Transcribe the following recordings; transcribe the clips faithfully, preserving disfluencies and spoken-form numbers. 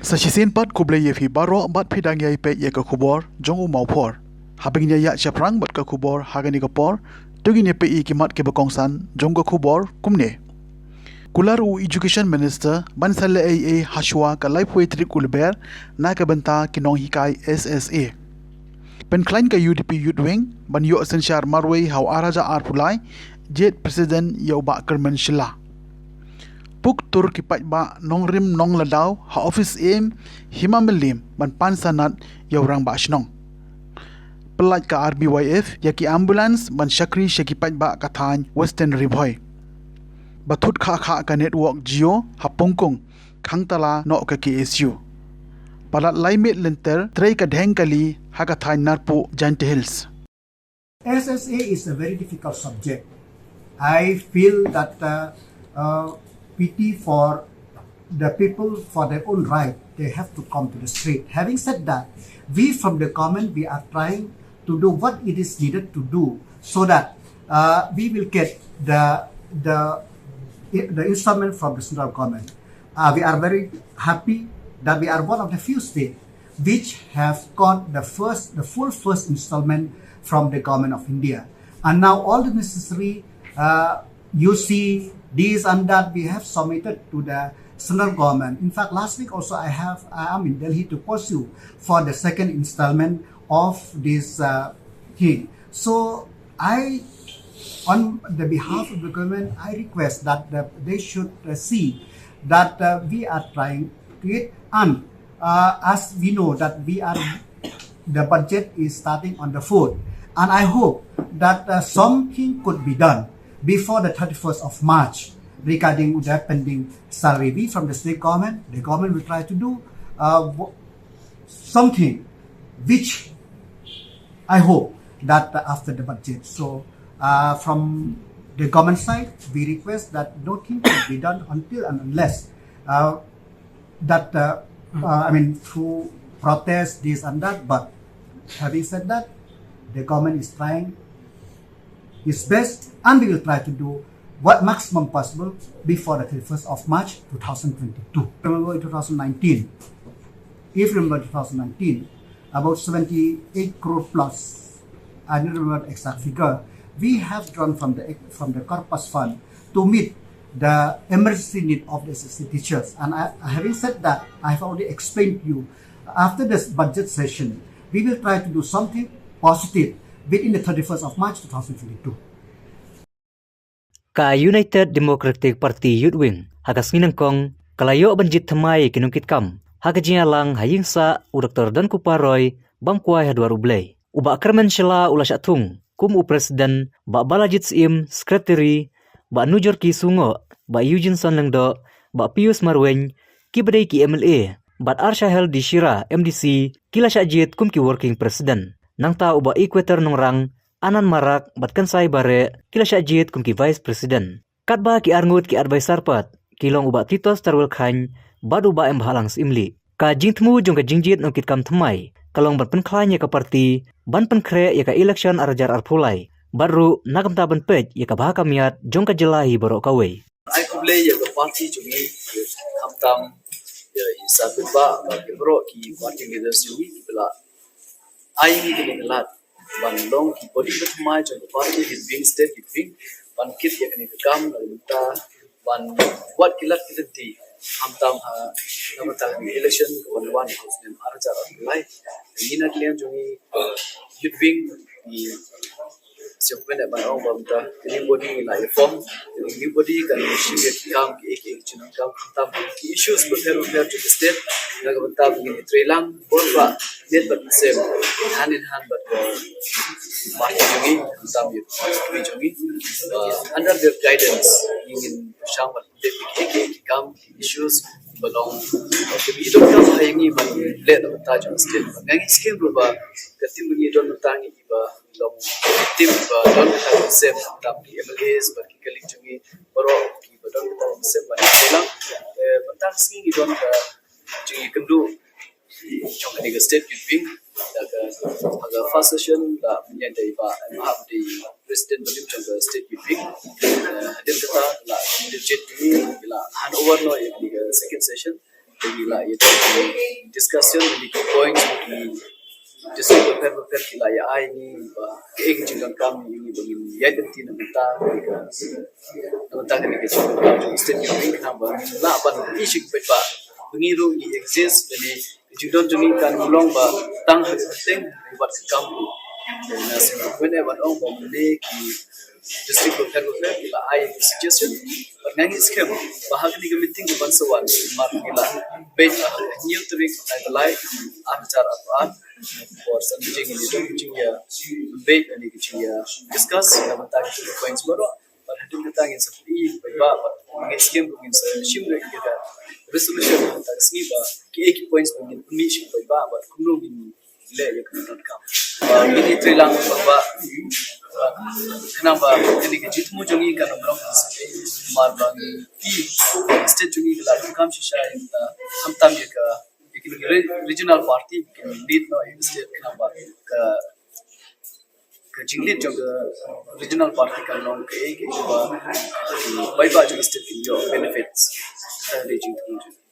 Sa shisien pat khublei ïa phi baroh bad phi dang ïai peit ïa ka khubor jong u Mawphor. Haba ngin ïa ïaid shaphrang bad ka khubor ha kane ka por, to ngin ïa peit ïa ki mat kiba kongsan jong ka khubor kumne. Kular u Education Minister ban sa leh ei ei hashwa ka laiphew tarik u Lber na ka bynta ki nonghikai S S A. Pynkhlaiñ ka U D P Youth Wing ban ïoh synshar marwei ha u ar hajar arphew lai, jied President ïa u Bah Kyrmen Shylla. Puk tur ki paidbah nongrim nongladaw ha ophis syiem Hima Mylliem ban pan sanad ïa u rangbah shnong. Pyllait ka R B Y F ïa ki ambulance ban shakri sha ki paidbah ka thaiñ Western Ri Bhoi. Ba thut khah khah ka network Jio ha Pongkung, khang tala noh ka K S U. Palat lai miet lynter trei ka dheng kali ha ka thaiñ Narpuh, Jaintia Hills. S S A is a very difficult subject. I feel that uh, uh, pity for the people for their own right. They have to come to the street. Having said that, we from the government, we are trying to do what it is needed to do so that uh, we will get the the the installment from the central government. Uh, we are very happy that we are one of the few states which have got the first, the full first installment from the government of India. And now all the necessary, uh, you see, this and that we have submitted to the central government. In fact, last week also I have, I am in Delhi to pursue for the second installment of this uh, thing. So I, on the behalf of the government, I request that the, they should uh, see that uh, we are trying to it, and uh, as we know that we are, the budget is starting on the fourth, and I hope that uh, something could be done before the thirty-first of March regarding the pending salary. We from the state government, the government will try to do uh, something which I hope that uh, after the budget. So uh, from the government side, we request that nothing should be done until and unless uh, that, uh, uh, I mean, through protest, this and that. But having said that, the government is trying its best, and we will try to do what maximum possible before the thirty-first of March two thousand twenty-two. Remember in two thousand nineteen, if you remember two thousand nineteen, about seventy-eight crore plus, I don't remember the exact figure, we have drawn from the from the corpus fund to meet the emergency need of the assistant teachers. And I, having said that, I have already explained to you, after this budget session, we will try to do something positive within the thirty-first of March two thousand twenty-two. Ka United Democratic Party Youth Wing ha ka sngi nyngkong ka la ïoh ban jied thymmai ïa ki nongkitkam ha ka jingïalang ha ïing sah u Doktor Donkupar Roy bam kwai ha dwar U Blei. U Bah Kyrmen Shylla u la shah thung kum u President, Bah Balajied Syiem, Secretary, Bah Nujorki Sungoh, Bah Eugeneson Lyngdoh, Bah Pius Marwein, kiba dei ki M L A, bad Arshahel D Shira, M D C, ki la shah jied kum ki Working President. Nangta u Bah Equator Nongrang, Anand Marak bad Kynsai Bareh ki la shah jied kum ki Vice President. Katba ki arngut ki adviser pat ki long u Bah Titos Tarwel Chyne bad u Bah Embahlang Syiemlieh. Ka jingthmu jong ka jingjied nongkitkam thymmai ka long ban pynkhlaiñ ïa ka party ban pynkhreh ïa ka election ar hajar arphew lai, bad ruh na ka bynta ban peit ïa ka bha ka miat jong ka jylla hi baroh kawei. Ai khublei ïa ka party jong ngi, khamtam ïa i Sir Bah bad ïa baroh ki party leaders jong ngi kiba la ai ngi kane ka lad ban long ki body ba thymmai jong ka party, youth wing, state youth wing, ban kit ïa kane ka kam na ka bynta ban wad ki lad ki lynti, khamtam ha na ka bynta ka election ka ban wan ha u snem ar hajar arphew lai. Ngi na ka liang jong ngi, youth wing, ngi sngewbha ban ong ba mynta ka new body ngi la ïa form, ka new body kan shim ïa ki kam kiei kiei ki jingdonkam, khamtam ki issues bapher bapher jong ka state, na ka bynta ba ngin ïatreilang bor ba miet bad mynsiem, hand in hand bad ka party jong ngi, khamtam ïa ka party jong ngi. Ba under their guidance ngi ngin pyrshang ban leh kiei kiei ki kam, issues ba long, kiba i donkam ha ïa ngi ban leh na ka bynta jong ka state. Nga ngeit skhem ruh ba ka team ba ngi don mynta ngi i ba long team ba don ka mynsiem, khamtam ki M L As bad ki colleague jong ngi baroh kiba don ka mynsiem ban ïatreilang. Eh, mynta ka sngi ngi don ka jingïakynduh jong kane ka state youth wing. Da ka, ha ka first session la pynïaid da i Bah M Hap, da i President barim jong ka state youth wing. Eh, hadien kata la dep jied, ngi la hand over noh ïa kane ka second session. Ngi Ïa ki discussion, ïa ki points, ïa ki district bapher bapher ki la ïa ai ngi ba kaei ka jingdonkam ïa ngi ba ngin ïaid lynti na bynta ka, na bynta kane ka jingdonkam jong ka state, ka jingdonkam ba ngin lah ban ïa shi bad ba ngi ruh ngi exist, lane ka jingdon jong ngi kan long ba tang ha ka state, bad ka kam ruh. Nga sngewbha ban ong ba mynne ki district bapher bapher ki la ai ki suggestion. Bad nga ngeit skhem ba ha kane ka meeting ka ban sa wan, mar ngi la beit ha ka hynñiew tarik Naiwieng, ar hajar arphew ar. Por san baje ngin ïa don ka jingïa beit, kane ka jingïa discuss na bynta ki points baroh. Bad hadien kata ngin sa plie paidbah, bad nga ngeit skhem ba ngin sa shim ïa ka resolution ha kata ka sngi ba kiei ki points ba ngin pynmih sha paidbah bad kumno ngin leh ïa ka jingdonkam. Ba ngin ïatreilang ba, ba, ba khnang ba kane ka jingthmu jong ngi kan ym long ka shisha, namar ba ngi, ki state jong ngi ka la donkam shisha ïa kata, khamtam ïa ka, ïa ka re-, regional party ba kin lead noh ïa ka state, khnang ba ka, ka jinglead jong ka regional party kan long kaei kaei ba ki paidbah jong ka state kin ïoh benefits. Kata ka dei jingthmu jong ngi.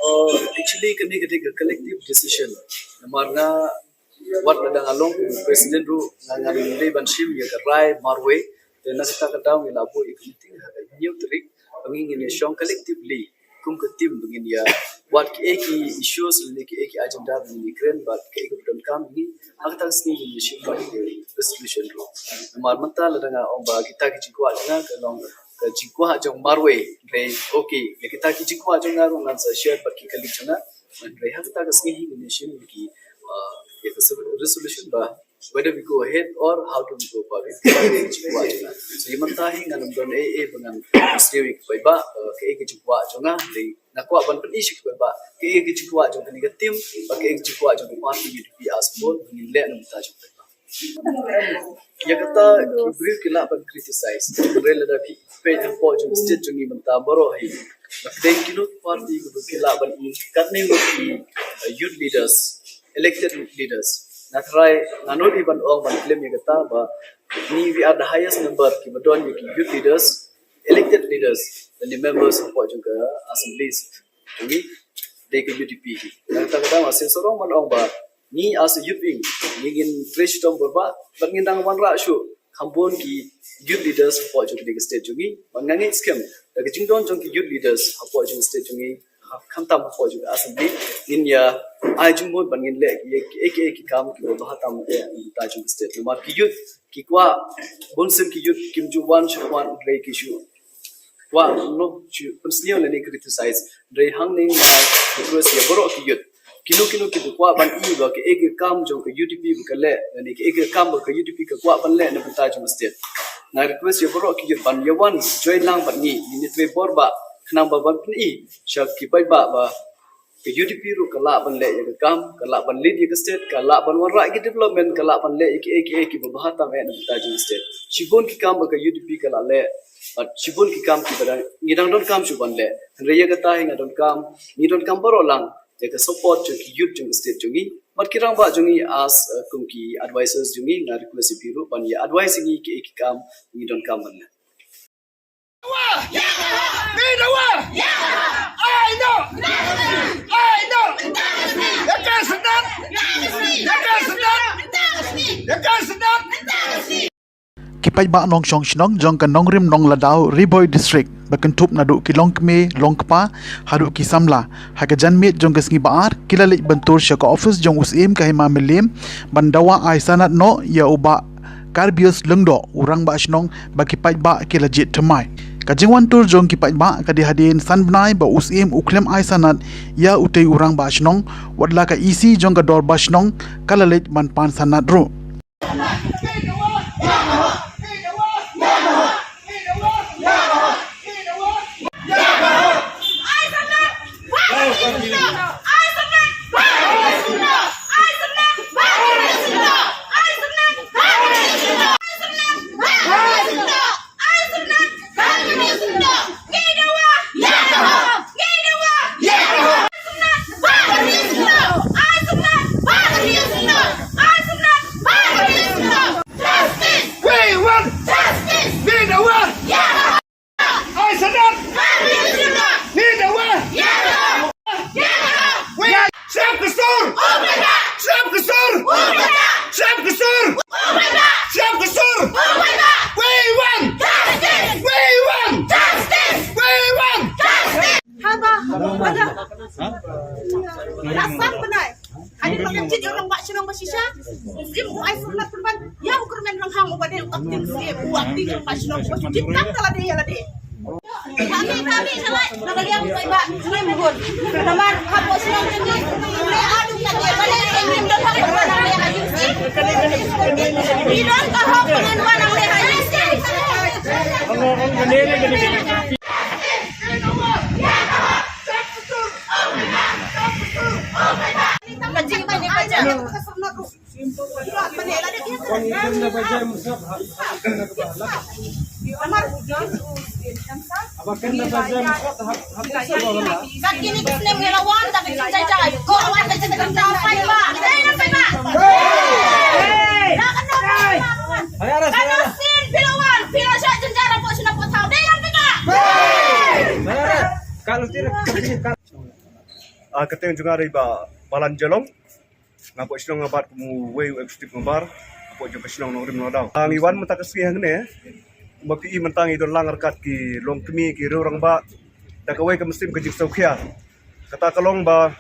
Oh, actually, kane ka dei ka collective decision. Namar nga, wat lada nga long president ruh, nga, ngan dei ban shim ïa ka rai marwei. Te na kata ka daw ngi la buh ïa ka meeting ha ka hynñiew tarik ba ngi ngin ïa shong collectively kum ka team ba ngin ïa wad kiei ki issues lane kiei ki agenda ba ngin ïa kren, bad kiei kiba donkam, ngi ha kata ka sngi ngin ïa shim ba ïa ka resolution ruh. Namar mynta lada nga ong ba kita ki jingkwah jong nga ka long ka jingkwah jong marwei, hynrei okay, ïa kita ki jingkwah jong nga ruh ngan sa share bad ki colleague jong nga. Hynrei ha kata ka sngi hi ngin ïa shim ïa ki, ah, ïa ka resolution ba whether we go ahead or how do we go about it. Ka jingkwah jong nga. So, ïa mynta hi ngan ym don ei ei ba ngan sngewthuh ïa ki paidbah, eh, kaei ka jingkwah jong nga, hynrei nga kwah ban pyni sha ki paidbah kaei ka jingkwah jong kane ka team, bad kaei ka jingkwah jong ka party U D P as a whole, ba ngin leh na bynta jong ki paidbah. Ïa kata ki briew ki lah ban criticize. Hynrei lada phi peit hapoh jong state jong ngi mynta baroh hi, ba pdeng kino ki party kiba phi lah ban ïoh katne ngut ki, eh, youth leaders, elected leaders. Nga try, nga nud ban ong ban claim ïa kata ba ngi, we are the highest number kiba don ïa ki youth leaders, elected leaders, lane members hapoh jong ka assemblies jong ngi, dei ka U D P hi. Nga tang ka dang nga sngewsarong ban ong ba ngi as a youth wing, ngi ngin trei shitom bor ba, bad ngin dang wanrah shuh kham bun ki youth leaders hapoh jong ka state jong ngi. Bad nga ngeit skhem da ka jingdon jong ki youth leaders hapoh jong ka state jong ngi, khamtam hapoh jong ka assembly, ngin ïa ai jingmut ban ngin leh ïa kiei kiei ki kam kiba bha tam na ka bynta jong ka state. Namar ki youth ki kwah, bun sien ki youth kim ju wan sha khmat, hynrei ki shu kwah noh shu pynsniew lane criticize. Hynrei hangne nga request ïa baroh ki youth, kino kino kiba kwah ban i ba kaei ka kam jong ka U D P ba ka leh, lane kaei ka kam ba ka U D P ka kwah ban leh na bynta jong ka state, nga request ïa baroh ki youth ban ïa wan join lang bad ngi, ngin ïa trei bor ba khnang ba ban pyni sha ki paidbah ba ka U D P ruh ka lah ban leh ïa ka kam, ka lah ban lead ïa ka state, ka lah ban wanrah ïa ki development, ka lah ban leh ïa kiei kiei kiba bha tam eh na bynta jong ka state. Shibun ki kam ba ka U D P ka la leh, bad shibun ki kam kiba dang, ngi dang donkam shuh ban leh. Hynrei ïa kata hi nga donkam, ngi donkam baroh lang ïa ka support jong ki youth jong ka state jong ngi, bad ki rangbah jong ngi as, uh, kum ki advisors jong ngi, nga request ïa phi ruh ban ïa advise ïa ngi kiei ki kam ngi donkam ban leh. Ki paidbah nongshong shnong jong ka Nongrim Nongladaw, Ri Bhoi District, ba kynthup naduh ki longkmie longkpa haduh ki samla, ha ka janmiet jong ka sngi ba ar, ki la leit ban tur sha ka office jong u Syiem ka Hima Mylliem ban dawa ai sanad noh ïa u Bah Karbius Lyngdoh, u Rangbah Shnong, ba ki paidbah ki la jied thymmai. Ka jingwan tur jong ki paidbah ka dei hadien san bnai ba u Syiem u khlem ai sanad ïa utei u Rangbah Shnong, wat la ka E C jong ka Dorbar Shnong ka la leit ban pan sanad ruh. Uba dei u kap jingsiej, u akting jong ka shnong, u shu tip tang ka lade ïa lade. Kami, kami, shalai, na ka liang u paidbah, ngim hun. Namar hapoh shnong jong ngi, le adu ka dei, balei ngim don hok ban wan nangne ha jingsiej. Ngi don ka hok ban wan nangne ha jingsiej. Ka jingpaidbah ka jingpaidbah. Wan ïa kem na ba jam sat ha, ha, ha, ha, ha. Aba kem na ba jam sat ha, ha, ha, ha, ha. Kat kine ki snem ngi la wan da ka jingjynjar. Ko wan da ka jingjynjar paidbah. Dei na paidbah. Hey! Na ka nong paidbah. Hai, aras, hai, aras. Ka sien phi la wan, phi la shah jynjar hapoh shnong hapoh thaw. Dei na paidbah. Hey! Hai, aras. Ka lu tir, ka lu tir, ka. Ah, ka kyrteng jong nga dei Bah Balan Jalong. Nga hapoh shnong nga bat kum uwei u executive member hapoh jong ka shnong Nongrim Nongdaw. Ah, ngi wan mynta ka sngi hangne, kumba phi i mynta ngi don lang ryngkat ki longkmie, ki riew rangbah da kawei ka mynsiem ka jingsngewkhia. Kata ka long ba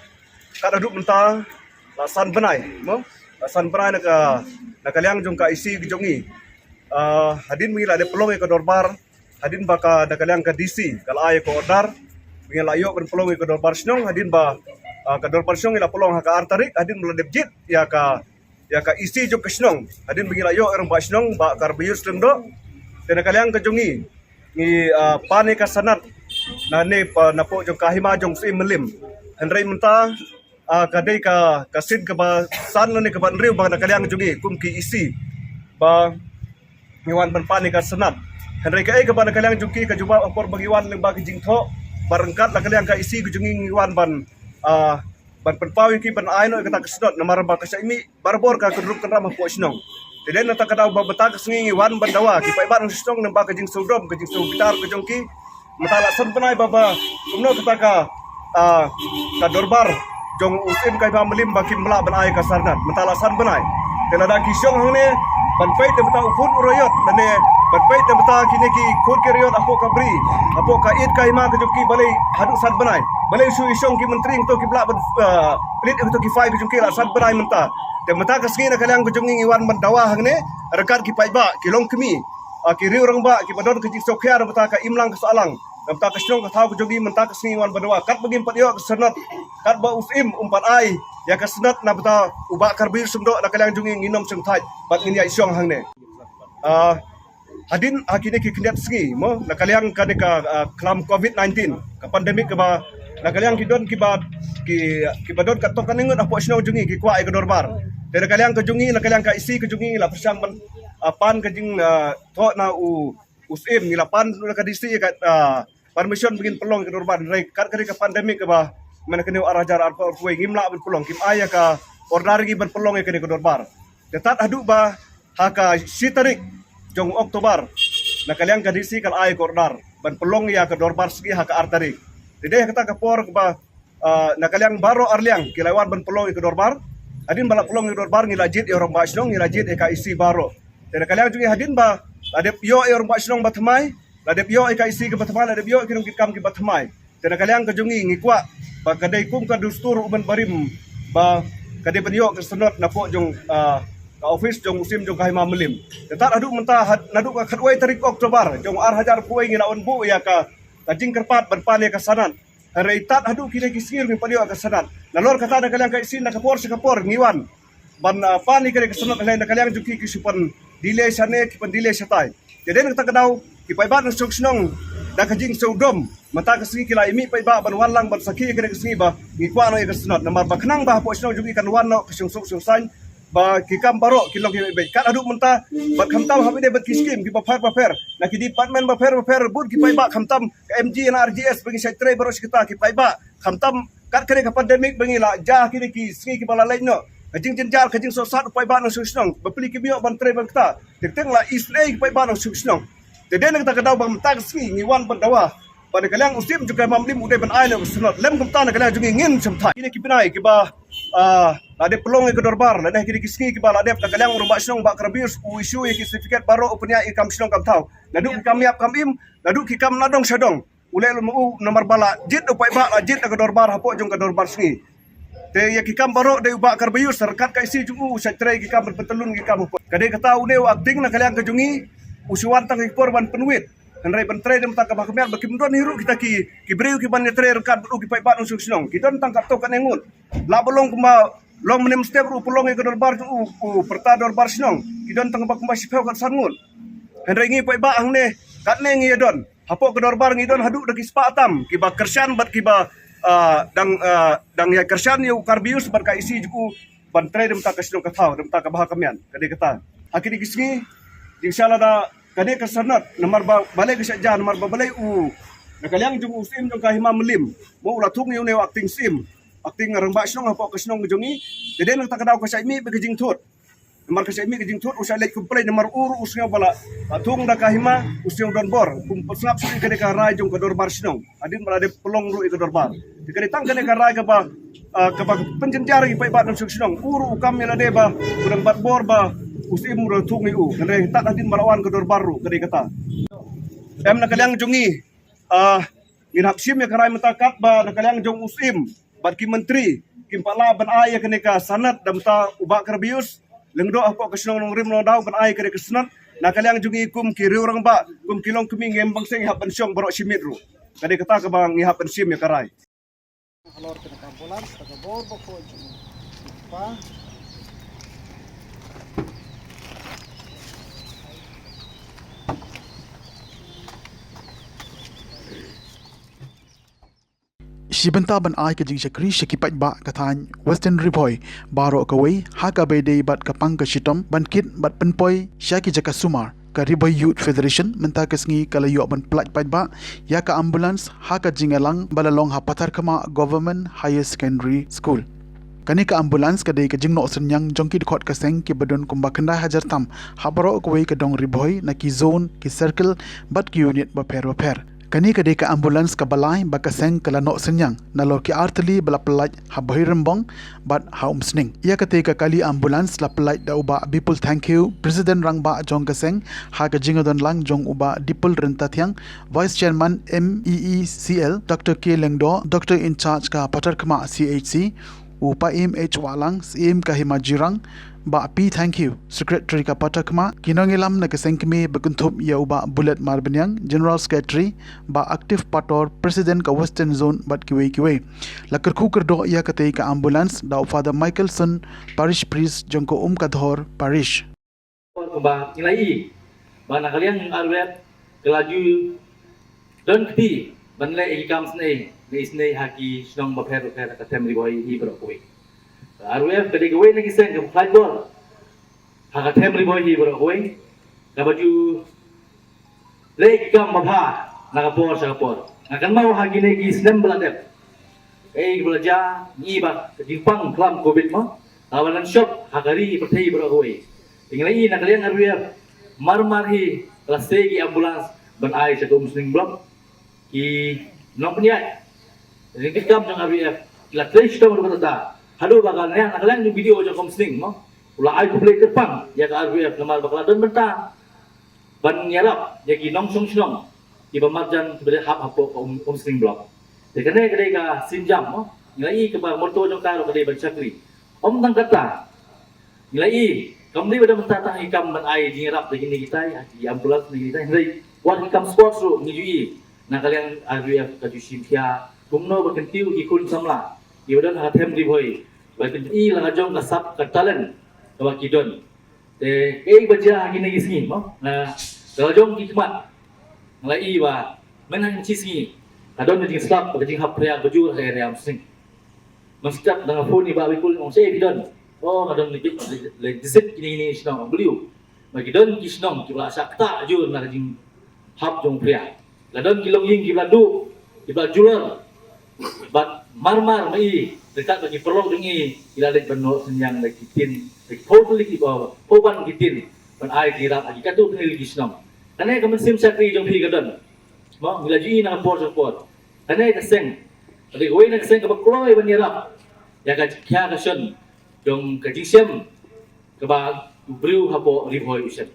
kat haduh mynta la san bnai, mo? La san bnai na ka, na ka liang jong ka E C ka jong ngi. Ah, hadien ba ngi la dep pynlong ïa ka dorbar, hadien ba ka, na ka liang ka D C ka la ai ïa ka order ba ngin lah ïoh ban pynlong ïa ka dorbar shnong, hadien ba, ah, ka dorbar shnong ngi la pynlong ha ka ar tarik, hadien ba la dep jied ïa ka, ïa ka E C jong ka shnong, hadien ba ngi la ïoh ïa u rangbah shnong Bah Karbius Lyngdoh. Te na ka liang ka jong ngi, ngi, ah, pan ïa ka sanad na ne pa, na poh jong ka hima jong u Syiem Mylliem. Hynrei mynta, ah, ka dei ka, ka sien kaba san lane kaba hynriew ba na ka liang jong ngi kum ki E C ba ngi wan ban pan ïa ka sanad. Hynrei kaei kaba na ka liang jong ki ka jubab ha por ba ngi wan lyngba ka jingthoh ba ryngkat la ka liang ka E C ka jong ngi ngi wan ban, ah, ban pynpaw ïa ki ban ai noh ïa kata ka sanad namar ba ka shah mih barabor ka kynrup kynram hapoh shnong. Te dei na kata ka daw ba mynta ka sngi ngi wan ban dawa ki paidbah nongshong shnong namar ka jingsngewdom ka jingsngewbitar ka jong ki. Mynta la san bnai ba, ba kumno kata ka, ah, ka dorbar jong u Syiem ka hima Mylliem ba kim lah ban ai ka sanad. Mynta la san bnai. Te lada ki shong hangne ban peit da mynta u khun u raiot lane ban peit da mynta kine ki khun ki raiot hapoh ka bri, hapoh ka ïit ka hima ka jong ki, balei haduh san bnai? Balei shu i shong ki myntri hangto kim lah ban, ah, pynleit hangto ki file ka jong ki la san bnai mynta. Te mynta ka sngi na ka liang ka jong ngi ngi wan ban dawa hangne ryngkat ki paidbah, ki longkmie, ah, ki riew rangbah kiba don ka jingsngewkhia na bynta ka imlang ka sahlang, na bynta ka shnong ka thaw ka jong ngi. Mynta ka sngi ngi wan ban dawa katba ngim pat ïoh ka sanad, katba u Syiem um pat ai ïa ka sanad na bynta u Bah Karbius Lyngdoh na ka liang jong ngi, ngin ym shym thait bad ngin ïaid shong hangne. Ah, hadien ha kine ki khyndiat sngi, mo, na ka liang kane ka, ah, khlam covid nineteen, ka pandemic kaba na ka liang ki don kiba, ki, kiba don katto katne ngut hapoh shnong jong ngi ki kwah ïa ka dorbar. Te na ka liang ka jong ngi, na ka liang ka E C ka jong ngi la pyrshang ban, ah, pan ka jing, ah, thoh na u, u Syiem, ngi la pan na ka D C ka, ah, permission ba ngin pynlong ïa ka dorbar. Hynrei kat ka dei ka pandemic kaba mynta kane u ar hajar arphew arphew wei ngim lah ban pynlong, kim ai ïa ka order ïa ngi ban pynlong ïa kane ka dorbar. Te tad haduh ba ha ka shi tarik jong October na ka liang ka D C ka la ai ka order ban pynlong ïa ka dorbar sngi ha ka ar tarik. Te dei ha kata ka por kaba, ah, na ka liang baroh ar liang ki la wan ban pynlong ïa ka dorbar. Hadien ba la pynlong ïa ka dorbar ngi la jied ïa u rangbah shnong, ngi la jied ïa ka E C baroh. Te na ka liang jong ngi hadien ba la dep ïoh ïa u rangbah shnong ba thymmai, la dep ïoh ïa ka E C kaba thymmai, la dep ïoh ïa ki nongkitkam kiba thymmai. Te na ka liang ka jong ngi ngi kwah ba ka dei kum ka dustur u mynbarim ba ka dei ban ïoh ka sanad na poh jong, ah, ka office jong u Syiem jong ka hima Mylliem. Te tad haduh mynta had, naduh ka khatwei tarik October jong ar hajar arphew wei ngi la wan buh ïa ka, ka jingkyrpad ban pan ïa ka sanad. Hynrei tad haduh kine ki sngi ruh ngim pat ïoh ka sanad. Nalor kata na ka liang ka E C na ka por sha ka por ngi wan ban, ah, pan ïa kane ka sanad, hynrei na ka liang jong ki ki shu pan delay shane, ki pan delay shatai. Te dei na kata ka daw ki paidbah nongshong shnong da ka jingsngewdom mynta ka sngi ki la ïa mih paidbah ban wan lang ban sakhi ïa kane ka sngi ba ngi kwah noh ïa ka sanad. Namar ba khnang ba hapoh shnong jong ngi kan wan noh ka shongsuk shongsaiñ ba ki kam baroh kin long kiba beit. Kat haduh mynta bad khamtam haba ïadei bad ki skim kiba pher bapher na ki department bapher bapher, bun ki paidbah khamtam ka M G and R G S ba ngi shait trei baroh shi katta, ki paidbah khamtam kat kane ka pandemic ba ngi la jia kine ki sngi kiba la leit noh, ka jingjynjar, ka jingsohsat u paidbah nongshong shnong, bapli kim ïoh ban trei ban kta. Teng teng la isynei ki paidbah nongshong shnong. Te dei na kata ka daw ba mynta ka sngi ngi wan ban dawa ba na ka liang u Syiem jong ka hima Mylliem u dei ban ai noh ka sanad, lym kumta na ka liang jong ngi ngin shym thait. Kine ki bnai kiba, ah, la dep pynlong ïa ka dorbar, lane kine ki sngi kiba la dep, na ka liang u rangbah shnong Bah Karbius u issue ïa ki certificate baroh, u pynïaid ïa ki kam shnong kam thaw, naduh ki kam ïap kam im, naduh ki kam na dong sha dong. U leh lem u namar ba la jied u paidbah, la jied na ka dorbar hapoh jong ka dorbar sngi. Te ïa ki kam baroh dei u Bah Karbius, ryngkat ka isi jong u, u sa trei ki kam, ban pyntlun ki kam. Ka dei kata une u acting na ka liang ka jong ngi, u shu wan tang ki por ban pynwit. Hynrei ban trei da bynta ka bha ka miat ba kim don hi ruh kita ki, ki briew ki ban ïa trei ryngkat bad u ki paidbah nongshong shnong. Ki don tang katto katne ngut. Lah ba long kumba long mynne mynstep ruh u pynlong ïa ka dorbar jong u, u pyrta dorbar shnong. Ki don tang ba kumba shiphew kat san ngut. Hynrei ngi paidbah hangne, katne ngi ïa don. Hapoh ka dorbar ngi don haduh da ki spah tam, kiba kyrshan bad kiba, ah, dang, ah, dang ïa kyrshan ïa u Karbius bad ka isi jong u ban trei da bynta ka shnong ka thaw, da bynta ka bha ka miat, ka dei kata. Ha kine ki sngi, jingshisha lada ka dei ka sanad, namar ba balei ka shah jia, namar ba balei u, na ka liang jong u syiem jong ka Hima Mylliem, mo u la thung ïa une u acting syiem, acting rangbah shnong hapoh ka shnong ka jong ngi, te dei na kata ka daw ka shah mih bad ka jingthut. Namar ka shah mih ka jingthut, u shah leit complain namar u ruh u sngew ba la, ah, thung da ka Hima, u sngew don bor, kum sngap shuh ïa kane ka rai jong ka dorbar shnong. Hadien ba la dep pynlong ruh ïa ka dorbar. Te ka dei tang kane ka rai kaba, ah, kaba pynjynjar ïa ki paidbah nongshong shnong. U ruh u kam ïa lade ba u dang bat bor ba u syiem u dang thung ïa u. Hynrei tad hadien ba la wan ka dorbar ruh ka dei kata. Em na ka liang jong ngi, ah, ngin hap shim ïa ka rai mynta katba na ka liang jong u syiem bad ki myntri kim pat lah ban ai ïa kane ka sanad da bynta u Bah Karbius Lyngdoh hapoh ka shnong Nongrim Nongdaw ban ai ïa kane ka sanad. Na ka liang jong ngi kum ki riew rangbah, kum ki longkmie, ngim bang seng hap ban shong baroh shi miet ruh. Ka dei kata kaba ngi hap ban shim ïa ka rai. Halor kane ka ambulance, kata ka bor ba ko jumpa. Shi bynta ban ai ka jingshakri sha ki paidbah ka thaiñ Western Ri Bhoi baroh kawei, ha kaba ïadei bad ka pang ka shitom ban kit bad pynpoi sha ki jaka sumar, ka Ri Bhoi Youth Federation mynta ka sngi ka la ïoh ban pyllait paidbah ïa ka ambulance ha ka jingïalang ba la long ha Patharkhmah Government Higher Secondary School. Kane ka ambulance ka dei ka jingnoh synñiang jong ki dkhot ka seng kiba don kumba khyndai hajar tam ha baroh kawei ka dong Ri Bhoi, na ki zone, ki circle bad ki unit bapher bapher. Kane ka dei ka ambulance kaba lai ba ka seng ka la noh synñiang nalor ki artylli ba la pyllait ha Bhoirymbong bad ha Umsning. Ïa katei ka kali ambulance la pyllait da u Bah Bipul Thangkhiew, President Rangbah jong ka seng, ha ka jingïadonlang jong u Bah Dipul Ryntathiang, Vice Chairman M E E C L, Doctor K Lyngdoh, Doctor in charge ka Patharkhmah C H C, u Paiem H Wahlang, Syiem ka Hima Jirang, Bah P Thangkhiew, Secretary ka Patharkhmah, ki nongïalam na ka seng kmie ba kynthup ïa u Bah Bullet Marbaniang, General Secretary, Bah Active Pator, President ka Western Zone bad kiwei kiwei. La kyrkhu kyrdoh ïa katei ka ambulance da u Father Michaelson, Parish Priest jong ka Umkadhor Parish. Kumba ngi la ïohi ba na ka liang R W F ka la ju don kti ban leh ïa ki kam snei ne snei ha ki shnong bapher bapher ha ka them Ri Bhoi hi baroh kawei. Ka R W F ka dei kawei na ki seng kaba khlaiñ bor ha ka them Ri Bhoi hi baroh kawei, kaba ju leh ki kam babha na ka por sha ka por. Nga kynmaw ha kine ki snem ba la dep, eh, ba la jia, ngi ba ka jingpang khlam covid mo, nga ba lan shop ha ka ri pyrthei baroh kawei. Te ngi la ïohi na ka liang R W F mar mar hi ka la sei ki ambulance ban ai sha ka Umsning Block. Ki nongpynïaid jingkit kam jong R W F ki la trei shitom ruh kata. Haduh ba ka liang, na ka liang jong video jong ka Umsning mo, u la ai khublei kyrpang ïa ka R W F namar ba ka la don bynta ban ïarap ïa ki nongshong shnong kiba marjan kiba dei hap hapoh ka Um, Umsning Block. Te kane ka dei ka sienjam mo, ngi la ïohi kaba motto jong ka ruh ka dei ban shakri. Ym tang kata, ngi la ïohi kam dei ba don bynta tang ïa ki kam ban ai jingïarap da kine kitai, ha ki ambulance ne kitai, hynrei wat ki kam sports ruh ngi ju ïohi na ka liang R W F ka ju shim khia kumno ba kyntiew ki khun samla kiba don ha ka them Ri Bhoi, ba kyntiew la ka jong ka sap ka talent kaba ki don. Te kaei ba jia ha kine ki sngi mo, na ka la jong ki khmat, nga la ïohi ba mynta shi sngi ka don ka jingslap, ka jinghap phria kaba jur ha ka area Umsning. Mynstep da nga phone ïa i Bah Bipul, ong shaei phi don? Oh, nga don le, le, le, jingsit kine kine shnong. Ong balei? Ba ki don ki shnong kiba la shah ktah jur na ka jinghap jong phria. La don ki longïing kiba la duh, kiba la julor. Bad mar mar ma i, ryngkat bad ki paralok jong i, ki la leit ban noh synñiang da ki tin, da ki phew tylli ki ba, phew ban ki tin ban ai jingïarap ha ki katto katne tylli ki shnong. Kane ka mynsiem shakri jong phi ka don. Mo, ngi la ju ïohi na ka por sha ka por. Kane ka seng ka dei kawei na ka seng kaba kloi ban ïarap ïa ka khia ka shon jong ka jingshem kaba u briew hapoh Ri Bhoi u shem.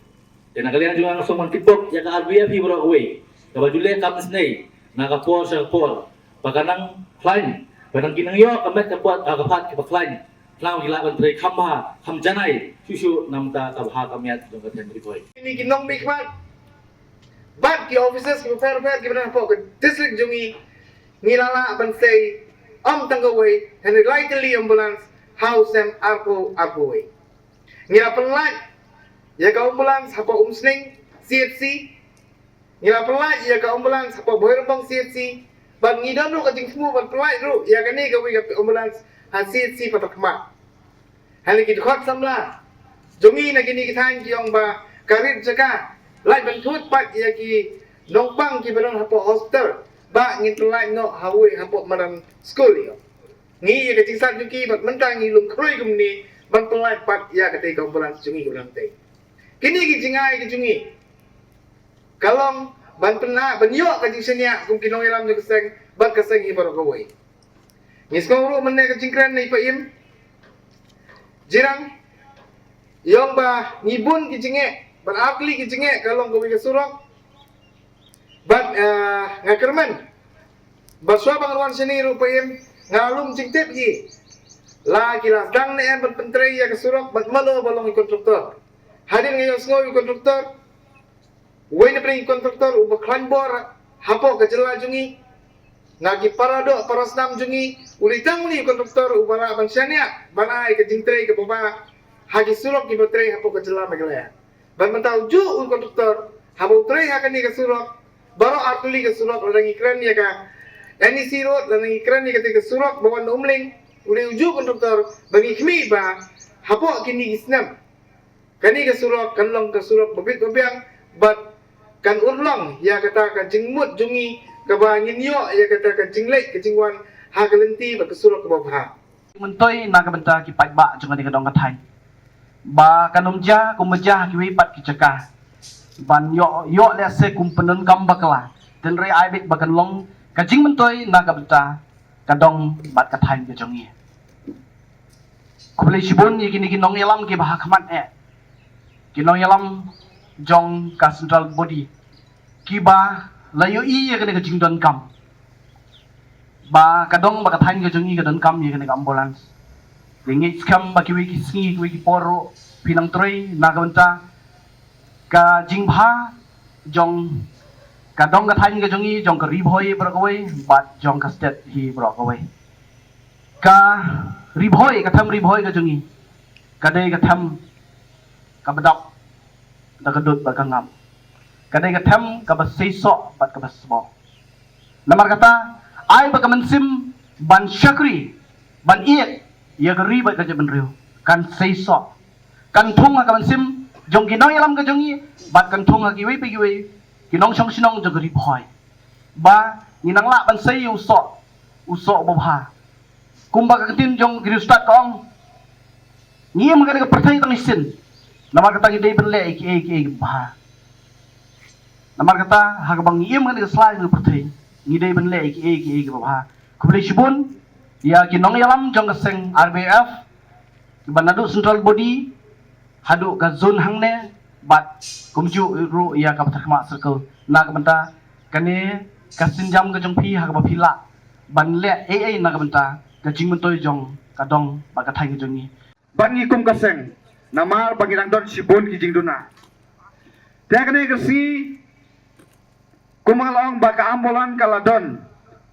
Te na ka liang jong nga nga sngewbha ban kitbok ïa ka R W F hi baroh kawei kaba ju leh kam isynei na ka por sha ka por ba kan nang khlaiñ Ba dang ki nang ïoh ka met ka phad, ah, ka phad kaba khlaiñ. Tang ki lah ban trei kham bha, kham janai, shuh shuh namar ka bha ka miat jong ka thaiñ Ri Bhoi. Kine ki nongmihkhmat bad ki officers kiba pher pher kiba don hapoh ka district jong ngi, ngi la lah ban sei ym tang kawei, hynrei lai tylli ambulance ha u snem arphew arphew wei. Ngi la pynlait ïa ka ambulance hapoh Umsning C H C. Ngi la pynlait ïa ka ambulance hapoh Bhoirymbong C H C. Bad ngi don ruh ka jingthmu ban pynlait ruh ïa kane kawei ka ambulance ha C H C Patharkhmah. Hynrei ki dkhot samla jong ngi na kine ki thaiñ ki ong ba ka rit jaka, lait ban thut pat ïa ki nongpang kiba don hapoh hospital, ba ngin pynlait noh ha wei hapoh madan skul ïa. Ngi ïa ka jingsat jong ki bad mynta ngi lum khrui kumne ban pynlait pat ïa katei ka ambulance jong ngi kaba dang tei. Kine ki jingai ki jong ngi ka long ban pynlait ban ïoh ka jingshaniah kum ki nongïalam jong ka seng bad ka seng hi baroh kawei. Ngi sngew ruh mynne ka jingkren na i Paiem Jirang, i ong ba ngi bun ki jingeh, bad ar tylli ki jingeh ka long kawei ka surok. Bad, eh, nga kyrmen ba shuwa ba ngan wan shane ruh Paiem, nga lum jingtip hi, la ki la sdang ne em ban pyntrei ïa ka surok, bad mano ba long i kontraktor. Hadien nga ïohsngew i kontraktor, uwei na pdeng ki kontraktor uba khlaiñ bor hapoh ka jylla jong ngi, na ki para doh para snam jong ngi, u dei tang une u kontraktor uba lah ban shaniah ban ai ka jingtrei kaba bha ha ki surok kiba trei hapoh ka jylla Meghalaya. Bad mynta u juh u kontraktor haba u trei ha kane ka surok, baroh ar tylli ka surok, lada ngi kren ïa ka N E C road, lada ngi kren ïa katei ka surok ba wan na Umling, u dei u juh u kontraktor ba ngi khmih ba hapoh kine ki snem kane ka surok kan long ka surok ba bit ba biang, bad kan urlong ïa kata ka jingmut jong ngi kaba ngin ïoh ïa kata ka jingleit ka jingwan ha ka lynti bad ka surok kaba bha. Myntoi na ka bynta ki paidbah jong kane ka dong ka thaiñ, ba kan ym jia kumba jia ha kiwei pat ki jaka, ban ïoh, ïoh lehse kum pyndonkam bakla, hynrei ai beit ba kan long ka jingmyntoi na ka bynta ka dong bad ka thaiñ ka jong ngi. Khublei shibun ïa kine ki nongïalam kiba ha khmat eh, ki nongïalam jong ka central body kiba la ïohi ïa kane ka jingdonkam ba ka dong bad ka thaiñ ka jong ngi ka donkam ïa kane ka ambulance. Ngi ngeit skhem ba kiwei ki sngi, kiwei ki por ruh phi nang trei na ka bynta ka jingbha jong ka dong ka thaiñ ka jong ngi, jong ka Ri Bhoi baroh kawei bad jong ka state hi baroh kawei. Ka Ri Bhoi, ka them Ri Bhoi ka jong ngi ka dei ka them kaba dap da ka dud bad ka ngam. Ka dei ka them kaba seisoh bad kaba sboh. Namar kata, ai ba ka mynsiem ban shakri, ban ïeit ïa ka ri bad ka jaitbynriew kan seisoh, kan thung ha ka mynsiem jong ki nongïalam ka jong ngi, bad kan thung ha kiwei pa kiwei ki nongshong shnong jong ka Ri Bhoi, ba ngin nang lah ban sei ïa u soh, u soh uba bha. Kumba ka ktien jong ki riewstad ka ong, ngi im ha kane ka pyrthei tang shisien, namar kata ngi dei ban leh ïa kiei kiei kiba bha. Namar kata, ha kaba ngi im ha kane ka sla jong ka pyrthei, ngi dei ban leh ïa kiei kiei kiba bha. Khublei shibun ïa ki nongïalam jong ka seng R B F, kiba naduh central body haduh ka zone hangne, bad kumjuh ruh ïa ka Patharkhmah Circle, na ka bynta kane ka sienjam ka jong phi, ha kaba phi lah ban leh ei ei na ka bynta ka jingmyntoi jong ka dong bad ka thaiñ ka jong ngi. Bad ngi kum ka seng, namar ba ngi dang don shibun ki jingduna. Te kane ka sngi, kumba nga la ong ba ka ambulan ka la don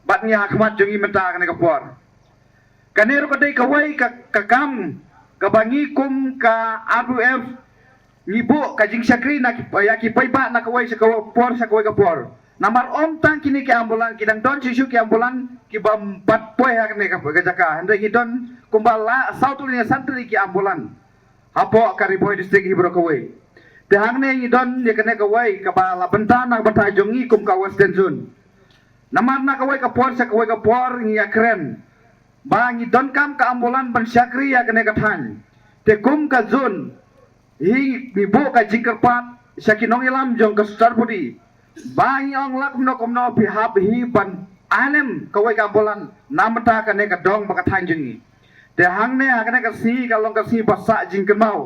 bad ngi ha khmat jong ngi mynta kane ka por. Kane ruh ka dei kawei ka, ka kam kaba ngi kum ka R B F ngi buh ka jingshakri na ki, ïa ki paidbah na kawei sha kawei por sha kawei ka por. Namar ym tang kine ki ambulan, ki dang don shisha ki ambulan kiba pat poi ha kane ka, ka jaka. Hynrei ngi don kumba la saw tylli ne san tylli ki ambulan hapoh ka Ri Bhoi District hi baroh kawei. Te hangne ngi don ïa kane kawei kaba la bynta na ka bynta jong ngi kum ka Western Zone. Namar na kawei ka por sha kawei ka por ngi ïa kren ba ngi donkam ka ambulan ban shakri ïa kane ka thaiñ. Te kum ka zone hi ngi buh ka jingkyrpad sha ki nongïalam jong ka central body ba ngi ong la kumno kumno phi hap hi ban ai lem kawei ka ambulan na ka bynta kane ka dong bad ka thaiñ jong ngi. Te hangne ha kane ka sngi ka long ka sngi ba sah jingkynmaw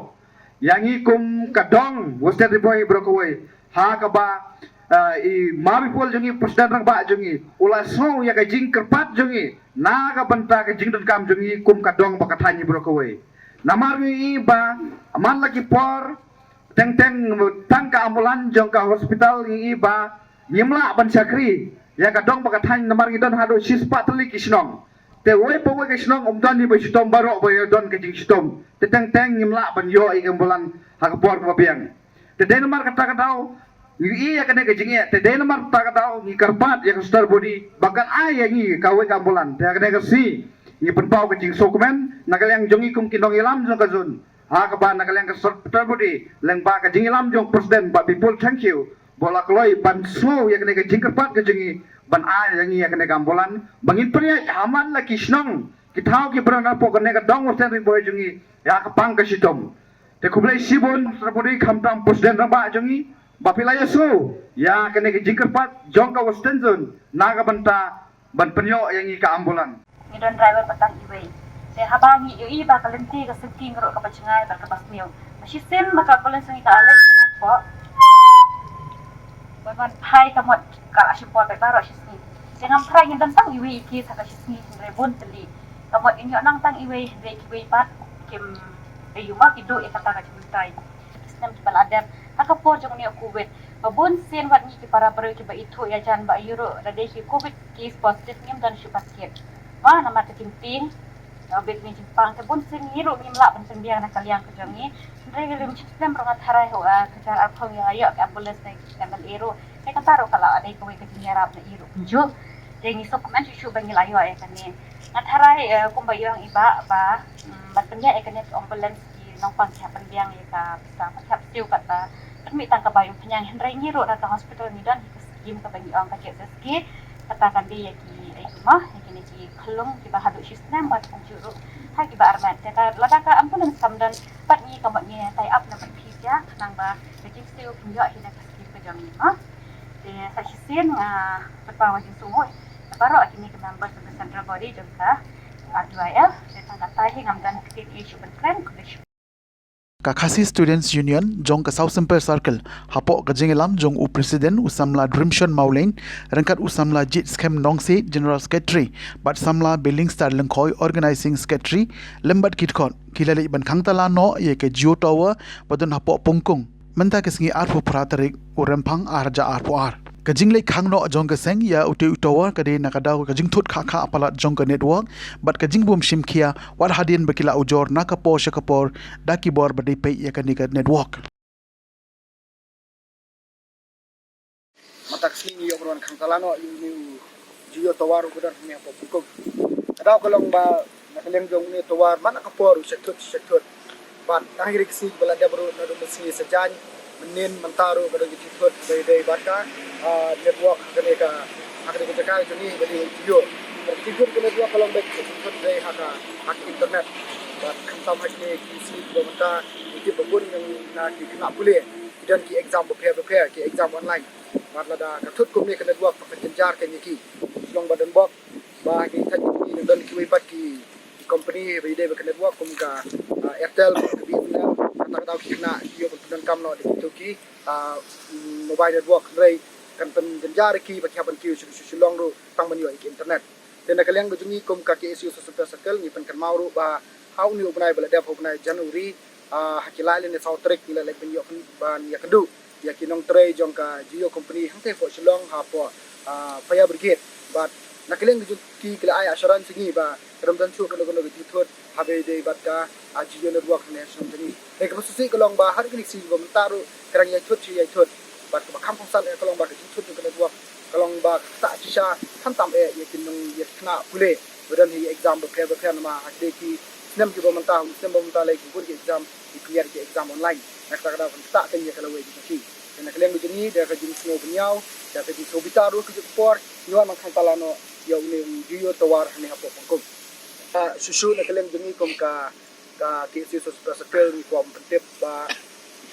ïa ngi kum ka dong Western Ri Bhoi baroh kawei, ha kaba Ah, i Ma Bipul jong ngi, President Rangbah jong ngi, u la sngew ïa ka jingkyrpad jong ngi na ka bynta ka jingdonkam jong ngi kum ka dong bad ka thaiñ baroh kawei. Namar ngi i ba man la ki por teng teng tang ka ambulance jong ka hospital ngi i ba ngim lah ban shakri ïa ka dong bad ka thaiñ namar ngi don haduh shispah tylli ki shnong. Te wei pa wei ka shnong um don i ba shitom baroh ba ïa don ka jingshitom. Te teng teng ngim lah ban ïoh i ka ambulance ha ka por kaba biang. Te dei namar kata ka daw ngi i ïa kane ka jingeh, te dei namar kata ka daw ngi kyrpad ïa ka Star Body ba kan ai ïa ngi kawei ka ambulance. Te ïa kane ka sngi ngi pynpaw ka jingsngewkmen na ka liang jong ngi kum ki nongïalam jong ka zone. Ha kaba na ka liang ka Star Body lyngba ka jingïalam jong President Bah Bipul Thangkhiew ba la kloi ban sngew ïa kane ka jingkyrpad ka jong ngi ban ai ïa ngi ïa kane ka ambulance ba ngin pynïaid ha man la ki shnong ki thaw ki bynriew napoh kane ka dong Western Ri Bhoi jong ngi ïa ka pang ka shitom. Te khublei shibun Star Body khamtam President Rangbah jong ngi ba phi la ïasngew ïa kane ka jingkyrpad jong ka Western Zone na ka bynta ban pynïoh ïa ngi ka ambulance. Ngi don driver pat tang iwei. Te haba ngi ïohi ba ka lynti ka syrkhei ruh kaba jngai bad kaba sniew. Ba shisien ba ka ambulance ngi ka leit sha ngan poh. Ban wan phai ka mut ka la shim por bad baroh shisngi. Te ngam tharai ngin don tang iwei i case ha ka shisngi hynrei bun tylli. Ka mut ngin ïoh nang tang iwei hynrei kiwei pat kim ïohi ma ki duh ïa kata ka jingmyntoi. Ki snem kiba la dep ha ka por jong une u Covid. Ba bun sien wat ngi ki para briew kiba ithuh ïajan ba ïa ruh da dei ki Covid case positive ngim don shuh pat kit. Ma namar ka jingtieng, ka bit ni jingpang te bun sien ngi ruh ngim lah ban pynbiang na ka liang ka jong ngi. Hynrei ka lim snem ruh nga tharai ho ka jar arphew ïa ïoh ka ambulance na ka M L A ruh. Te kata ruh ka la dei kawei ka jingïarap na i ruh kumjuh. Te ngi sngewkmen shuh shuh ba ngi la ïoh ïa kane. Nga tharai kumba ïoh i ba ba ban pynïaid ïa kane ka ambulance ki nongpang ki hap pynbiang ïa ka pisa, ki hap siew pat ba pynmih tang kaba ïoh pynïang hynrei ngi ruh na ka hospital ngi don hi ka skim kaba ngi ong ka K S S K. Kata kan dei ïa ki, ïa ki ma ïa kine ki khyllung kiba haduh shisnem bad kumjuh ruh ha kiba armet. Te ka lada ka ambulance kam don bad ngi ka mut ngi tie up na bad phi ïa khnang ba ka jingsiew pynïoh hi na ka skim ka jong ngi ma. Te sa shisien nga pynpaw ka jingsngewnguh na baroh kine ki members of the central body jong ka R T Y L. Te tang katai hi ngam don ktien ei shuh ban kren. Ka Khasi Students Union jong ka South Sempei Circle hapoh ka jingïalam jong u President u samla Drimshon Mawlein ryngkat u samla Jitskhem Nongsiej General Secretary bad samla Billingstar Lyngkhoi Organising Secretary lem bad ki dkhot ki la leit ban khang tala noh ïa ka Jio Tower ba don hapoh Pongkung. Mynta ka sngi arphew phra tarik u Rymphang ar hajar arphew ar. Ka jingleit khang noh jong ka seng ïa utei u tower ka dei na ka daw ka jingthut khah khah palat jong ka network bad ka jingbym shim khia wat hadien ba ki la ujor na ka por sha ka por da ki bor ba dei peit ïa kane ka network. Mynta ka sngi ngi ïoh ban wan khang tala noh ïa une u Jio Tower uba don hangne hapoh Pongkung. Ka daw ka long ba na ka liang jong une u tower man la ka por u shah thut shah thut. Bad tang hi ruh ki sngi ba la dep ruh naduh mynsngi sajan mynnin mynta ruh ka don ka jingthut ba ïadei bad ka network ha kane ka, ha kane ka jaka jong ngi ba dei Jio. Bad ka jingthut ka network ka long ba ka jingthut dei ha ka, ha ka internet. Bad khamtam ha kine ki sngi kiba mynta ngi tip ba bun na ki khynnah pule ki don ki exam bapher bapher, ki exam online. Bad lada ka thut kumne ka network ba ka jynjar ka ïa ki. Shlong ba don bok ba ha ki thait ki ngi don kiwei pat ki, ki company ba ïadei bad ka network kum ka Airtel, ka BSNL, kata ka daw ki khynnah ki ïoh ban pyndonkam noh da kito ki mobile network hynrei kan pynjynjar ïa ki ba ki hap ban kiew sha Shillong ruh tang ban ïoh ïa ki internet. Te na ka liang ka jong ngi kum ka KSU South Sempei Circle ngi pynkynmaw ruh ba ha une u bnai ba la dep, ha u bnai January, ha ki lai lane saw tarik ngi la leit ban ïoh ban ïakynduh ïa ki nongtrei jong ka Jio company hangtei hapoh Shillong hapoh fire brigade. Bad na ka liang ka jong ki ki la ai assurance ïa ngi ba ka dang don shuh kano kano ka jingthut haba ïadei bad ka Jio network hangne ha shnong jong ngi. Te kaba shisha ka long ba ha kine ki sngi ba mynta ruh ka dang ïai thut shu ïai thut. Bad kaba kham kongsan eh ka long ba ka jingthut jong ka network ka long ba ka ktah shisha khamtam eh ïa ki nong, ïa ki khynnah pule ba don ha ki exam bapher bapher namar ha kine ki snem kiba mynta, snem ba mynta lei ki bun ki exam ki pynïaid ki exam online. Na kata ka daw kan ktah kane ïa ka lawei jong ki. Te na ka liang ka jong ngi da ka jingsngew bynñiaw, da ka jingsngew bitar ruh ka jong ka por ngi wan ban khang tala noh ïa une u Jio Tower hangne hapoh Pongkung. Shuh shuh na ka liang jong ngi kum ka, ka KSU South Sempei Circle ngi kwah ban pyntip ba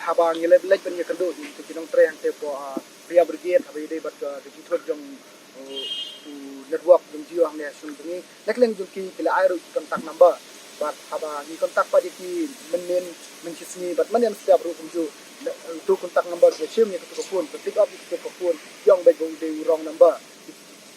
haba ngi leit, leit ban ïakynduh ïa ki nongtrei hangtei hapoh fire brigade haba ïadei bad ka jingthut jong u network jong Jio hangne ha shnong jong ngi. Na ka liang jong ki ki la ai ruh ki contact number. Bad haba ngi contact pat ïa ki mynnin, mynshisngi bad mynnin step ruh kumjuh. Utu contact number Ka shim ïa kata ka phone, ka pick up ïa kata ka phone, ki ong ba u dei u wrong number.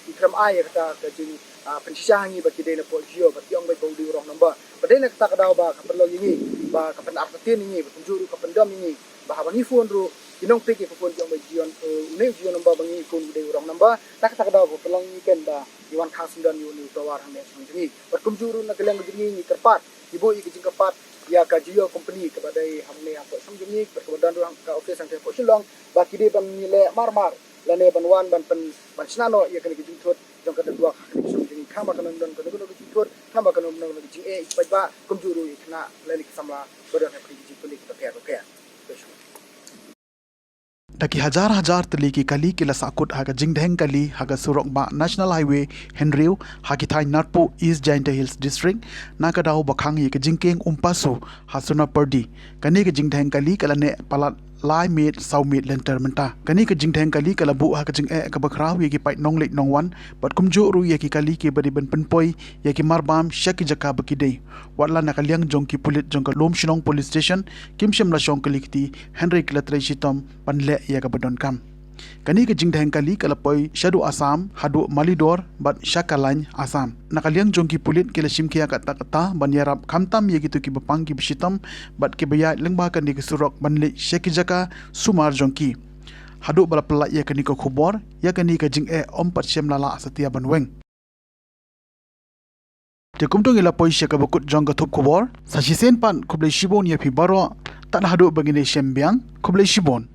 Ki khlem ai ïa kata ka jing, ah, pynshisha ha ngi ba ki dei na pdeng Jio, ba ki ong ba u dei u wrong number. Ba dei na kata ka daw ba ka pynlong ïa ngi, ba ka pynartatien ïa ngi, ba kumjuh ruh ka pyndom ïa ngi. Ba haba ngi phone ruh, ki nongpick ïa ka phone ki ong ba Jio, eh, une u Jio number ba ngi phone u dei u wrong number. Na kata ka daw ka pynlong ïa ngi ken ba ngi wan khang syndon ïa une u tower hangne ha shnong jong ngi. Bad kumjuh ruh na ka liang ka jong ngi ngi kyrpad, ngi buh ïa ka jingkyrpad ïa ka Jio company kaba dei hangne hapoh shnong jong ngi, bad kaba don ruh ka office hangtei hapoh Shillong, ba ki dei ban ngi leh mar mar lane ban wan ban pyn, ban shna noh ïa kane ka jingthut jong ka network ha kane ka shnong jong ngi. Kham ba kan don kano kano ka jingthut, kham ba kan don kano kano ka jingeh ïa ki paidbah, kumjuh ruh ïa ki khynnah lane ki samla ba don ha ki jingpule kiba pher ba pher. Da ki hajar hajar tylli ki kali ki la sahkut ha ka jingdheng kali ha ka surok bah National Highway hynriew ha ki thaiñ Narpuh, East Jaintia Hills District, na ka daw ba khang ïa ka jingkieng Umpasu ha Sonapyrdi. Kane ka jingdheng kali ka la neh palat lai miet saw miet lynter mynta. Kane ka jingdheng kali ka la buh ha ka jingeh kaba khraw ïa ki paid nongleit nongwan, bad kumjuh ruh ïa ki kali kiba dei ban pynpoi ïa ki marbam sha ki jaka ba ki dei. Wat la na ka liang jong ki pulit jong ka Lumshnong Police Station, kim shym la shong kylli kti, hynrei ki la trei shitom ban leh ïa kaba donkam. Kane ka jingdheng kali ka la poi shaduh Assam, haduh Malidor, bad sha Kalain, Assam. Na ka liang jong ki pulit ki la shim khia katta katta ban ïarap khamtam ïa kito kiba pang kiba shitom, bad kiba ïaid lyngba kane ka surok ban leit sha ki jaka sumar jong ki. Haduh ba la pyllait ïa kane ka khubor, ïa kane ka jingeh ym pat shym la lah satia ban weng. Te kumto ngi la poi sha kaba kut jong ka thup khubor, sa shisien pat khublei shibun ïa phi baroh, tad haduh ba ngin ïashem biang, khublei shibun.